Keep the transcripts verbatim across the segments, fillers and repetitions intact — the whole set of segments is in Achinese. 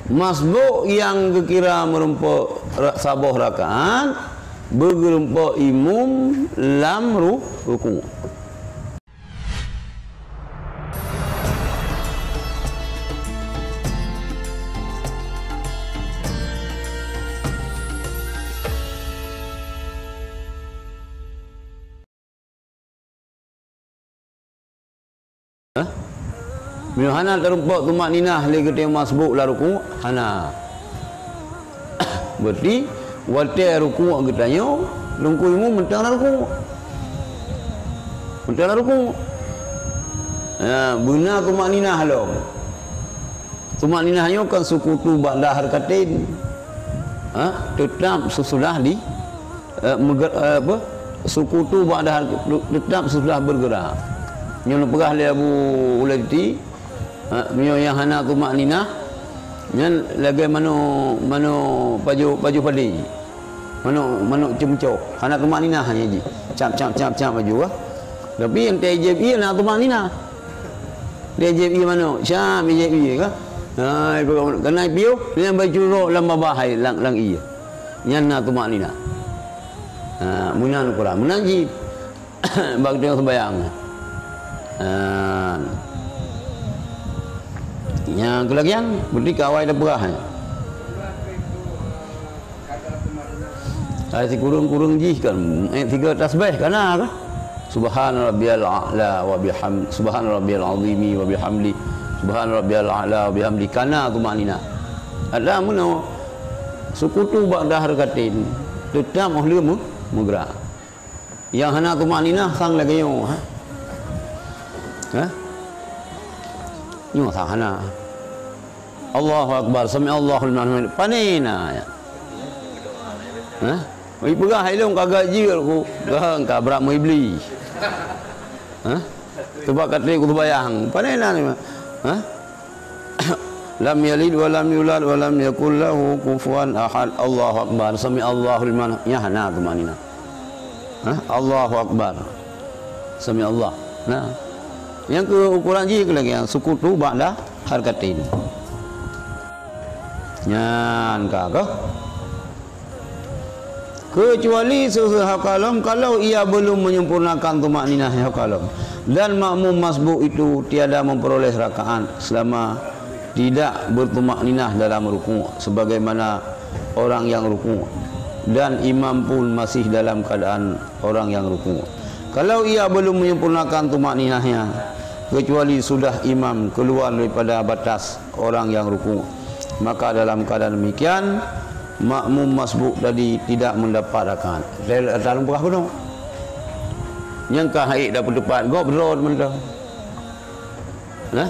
Masbuk nyang geukira meurumpok ra-, saboh rakaat, beugeureumpok imum lam ru-, rukuk. Hah? Meunyoe hana teurumpok tumakninah lé geutanyoe masbuk lam rukuk, hana. Berarti watée rukuk geutanyoe, teungku imum mantong lam rukuk. Mantong lam rukuk. Ha, beuna tumakninah lom. Tumakninah nyoe kan sukutu ba'da harkatain. Ha? Teutap sesudah di, eh, meuge-, eh, apa? Sukutu ba'da har-, teutap sesudah bergerak. Nyoe neupeugah lé Abu Ulaiti, ha, meunyoe nyang hana tumakninah, nyan lagée manok, manok pajoh, pajoh padé. Manok, manok ceumencok. Hana tumakninah nyan jih. Cap, cap, cap, cap laju, ah. Tapi nyang tajép ié na tumakninah. Dia jép ié manok, siap dia jép ié ka. Ha, ipeugah manok. Keunan piôh, dia bacut rot lam babah hai, lam, lam ié. Nyan na tumakninah. Ha, meunan ukuran, meunan jih. Bak teuh sembahyang. Ha. Nyang keulagian, berarti ka awai tapeugah, eh. Ai sikureueng-kureueng jih kan, eh, tiga tasbih kana kah? Subhana rabbiyal a'la wa biham-, subhana rabbiyal azimi wa bihamdi, subhana rabbiyal a'la wa bihamdi, kana tumakninah. Ada meunoe, sukutu ba'da harkatain, teutap óh lheueh meu-, meugerak. Nyang hana tumakninah sang lagée nyoe, ha? Ha? Nyoe sang hana. Allahu Akbar, sami Allahu liman hamidah. Pane na, ya? Ha? Ipeugah ilong ka gajir ku, ka, ka brat meuiblis. Ha? Sebab kata ku sembahyang. Pane na ni, ha? Lam yalid wa lam yulad wa lam yakul lahu kufuwan ahad. Allahu Akbar, sami Allahu liman, ya hana tumakninah. Ha? Allahu Akbar. Sami Allah. Nah. Nyang keu ukuran jih keu lagée nyan, sukutu ba'da harkatain. Nyan ka keuh. Kecuali seuseuha kalom kalau ia belum menyempurnakan tumakninah ha kalom. Dan makmum masbuk itu tiada memperoleh rakaat selama tidak bertumakninah dalam rukuk sebagaimana orang yang rukuk, dan imam pun masih dalam keadaan orang yang rukuk. Kalau ia belum menyempurnakan tumakninahnya, kecuali sudah imam keluar daripada batas orang yang rukuk, maka dalam keadaan demikian, makmum masbuk tadi tidak mendapat rakaat. Dalam peugah bunoe. Nyang ka hai dah peuteupat gob rot mantong. Nah.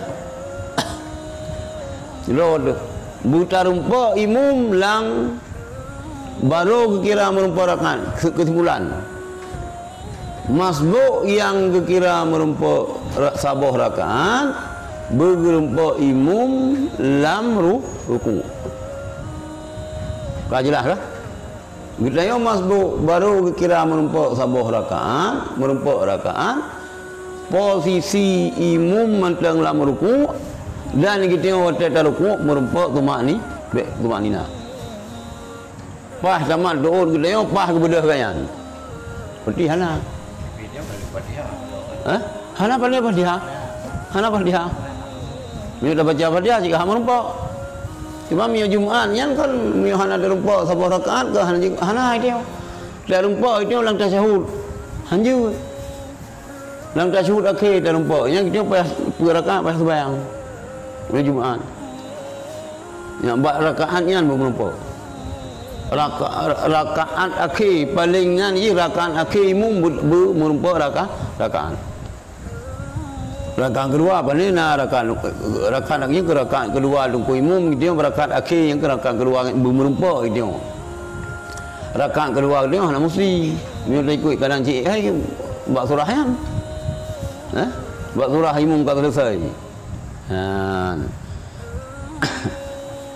Lôn beutareumpok imum lam barô geukira meurumpok rakaat. Keu-, keusimpulan, masbuk nyang geukira meurumpok ra-, saboh rakaat, beugeureumpok imum lam ru-, rukuk. Ka jeulaih lah? Geutanyoe masbuk barô geukira meurumpok saboh rakaat, meurumpok rakaat, posisi imum mantong lam rukuk, dan geutanyoe watée tarukuk meurumpok tumakni-, bek tumakninah. Paih tamat doot geutanyoe, paih geubeudôh gobnyan. Berarti hana. Hah? Hana pandai Fatihah? Hana Fatihah. Meunyoe tabaca Fatihah cit ka hana meurumpok. Cuma meunyoe Jumat nyan kan meunyoe hana teurumpok saboh rakaat ka hana ju-, hana hai teuh. Teurumpok itu lam tasyahud. Hanjeuet. Lam tasyahud akhé teurumpok. Nyan itu payah, peuet rakaat payah sembahyang. Meunyoe Jumat. Nyang bak rakaat nyan beumeurumpok. Raka-, rakaat akhé, paléng nyan jih rakaat akhé imum be-, be-, meurumpok raka-, rakaat. Rakaat keudua, pane na rakaat, rakaat lagée keu rakaat keudua teungku imum, gitu, rakaat akhé nyang keu rakaat keudua beumeurumpok, gitu. Rakaat keudua, gitu, hana musti. Meunyoe taikot kadang cit, hai, bak surah nyan. Hah? Bak surah imum ka selesai. Ha.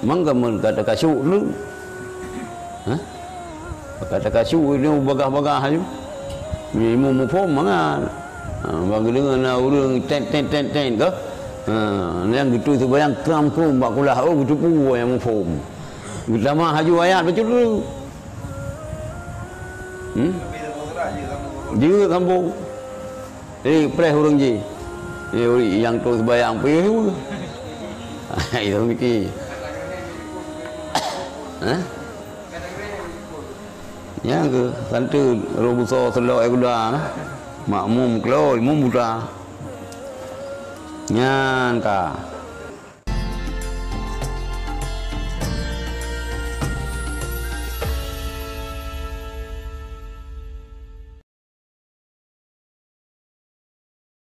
Mangga mun ka takasyuk tu. Ha? Ka takasyuk tu bagah-bagah tu. Meunyoe imum muphom mangat. Ha, bang deungoe na ureuëng ten, ten, ten, ten ke? Ha, nyang geutueng seumayang kram-krum bak kulah, oh, geuteupeue nyang muphom. Geutamah laju ayat bacut dulu. Hmm? Jeuet sambông. Eh, preh ureueng jih. Eh, ureueng nyang tueng seumayang piôh. Itu mikir. Hah? Nyang keuh, santri roh buso seulok, eh, guda na. Makmum klo, imum buta. Nyan ka.